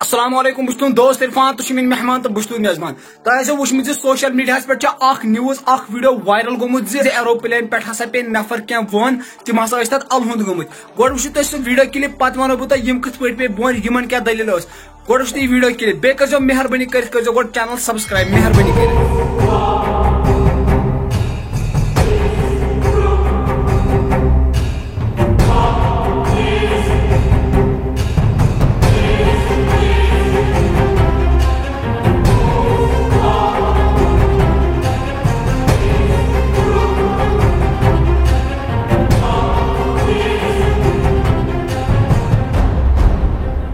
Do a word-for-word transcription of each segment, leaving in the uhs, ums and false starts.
السلام علیکم، بہٕ چھُس تُہُنٛد دوست عرفان، تُہۍ چھِو میٲنۍ مہمان تہٕ بہٕ چھُس تُہُنٛد میزبان۔ تۄہہِ آسیو وٕچھمُت زِ سوشل میڈیاہَس پٮ۪ٹھ چھِ اکھ news، اکھ video viral گوٚمُت زِ ایروپلین پٮ۪ٹھ ہسا پیٚیہِ نفر کینٛہہ وۄن، تِم ہسا ٲسۍ تَتھ الہُنٛد گٔمٕتۍ۔ گۄڈٕ وٕچھِو تُہۍ سُہ video clip، پتہٕ وَنو بہٕ تۄہہِ یِم کِتھ پٲٹھۍ پیٚیہِ بۄن، یِمن کیٛاہ دٔلیٖل ٲس۔ گۄڈٕ وٕچھِو تُہۍ یہِ video clip، بیٚیہِ کٔرۍزیو مہربٲنی کٔرِتھ، کٔرۍزیو گۄڈٕ channel subscribe، مہربٲنی کٔرِتھ۔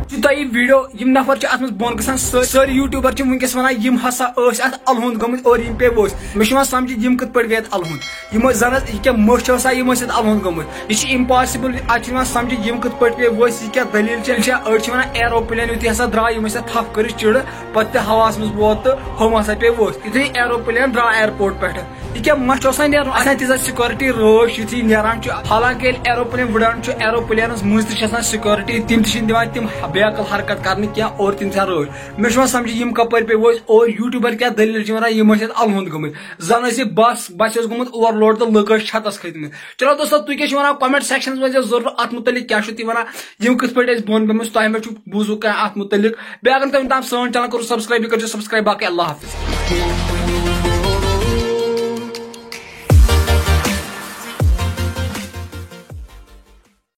چھُ تۄہہِ یہِ video، یِم نفر چھِ اَتھ منٛز بۄن گژھان، سٲ-، سٲری YouTuber چھِ وٕنکیٚس وَنان، یِم ہسا ٲسۍ اَتھ الہُنٛد گٔمٕتۍ اور یِم پیٚیہِ ؤسۍ۔ مےٚ چھُ یِوان سمجھ، یِم کِتھ پٲٹھۍ وٲتۍ الہُنٛد۔ یِم ٲسۍ زَن ٲسۍ، یہِ کیٛاہ مٔچھ ٲسا، یِم ٲسۍ اَتھ الہُنٛد گٔمٕتۍ۔ یہِ چھِ impossible۔ اَتھ چھُ یِوان سمجھ، یِم کِتھ پٲٹھۍ پیٚیہِ ؤسۍ، یہِ کیٛاہ دٔلیٖل چھِ۔ یہِ چھا، أڑۍ چھِ وَنان ایروپلین یُتھُے ہسا درٛاو، یِم ٲسۍ اَتھ تھپھ کٔرِتھ چِرٕ، پتہٕ تہِ ہواہَس منٛز ووت تہٕ ہُم ہسا پیٚیہِ ؤسۍ۔ یُتھُے ایروپلین درٛاو airport پٮ۪ٹھٕ، یہِ کیٛاہ، ما چھُ آسان نیرُن؟ آسان تیٖژاہ security رٲچھ یُتھُے نیران چھُ۔ حالانکہ ییٚلہِ ایروپلین وٕڑان چھُ، ایروپلینَس منٛز تہِ چھِ آسان security، تِم تہِ چھِنہٕ دِوان تِم بے عقل حرکت کرنہٕ کینٛہہ اور تِم چھِ آسان رٲچھ۔ مےٚ چھُ وۄنۍ سمجھ، یِم کپٲرۍ پیٚیہِ ؤسۍ اور YouTuber کیٛاہ دٔلیٖل چھِ وَنان، یِم ٲسۍ اَتھ الہُنٛد گٔمٕتۍ۔ زَن ٲسۍ یہِ بس، بس اوس گوٚمُت overload تہٕ لُکھ ٲسۍ چھتس کھٔتۍ مٕتۍ۔ چلو دوستو، تُہۍ کیٛاہ چھِو وَنان؟ Comment sectionس منٛز ؤنۍزیو ضروٗر اَتھ مُتعلِق کیٛاہ چھِو تُہۍ وَنان، یِم کِتھ پٲٹھۍ ٲسۍ بۄن پیٚمٕتۍ، تۄہہِ ما چھُو بوٗزمُت کانٛہہ اَتھ مُتعلِق؟ بیٚیہِ اگر نہٕ تۄہہِ وُنیُک تام سٲنۍ channel کوٚروٕ subscribe، یہِ کٔرۍزیو subscribe۔ باقٕے اللہ حافظ۔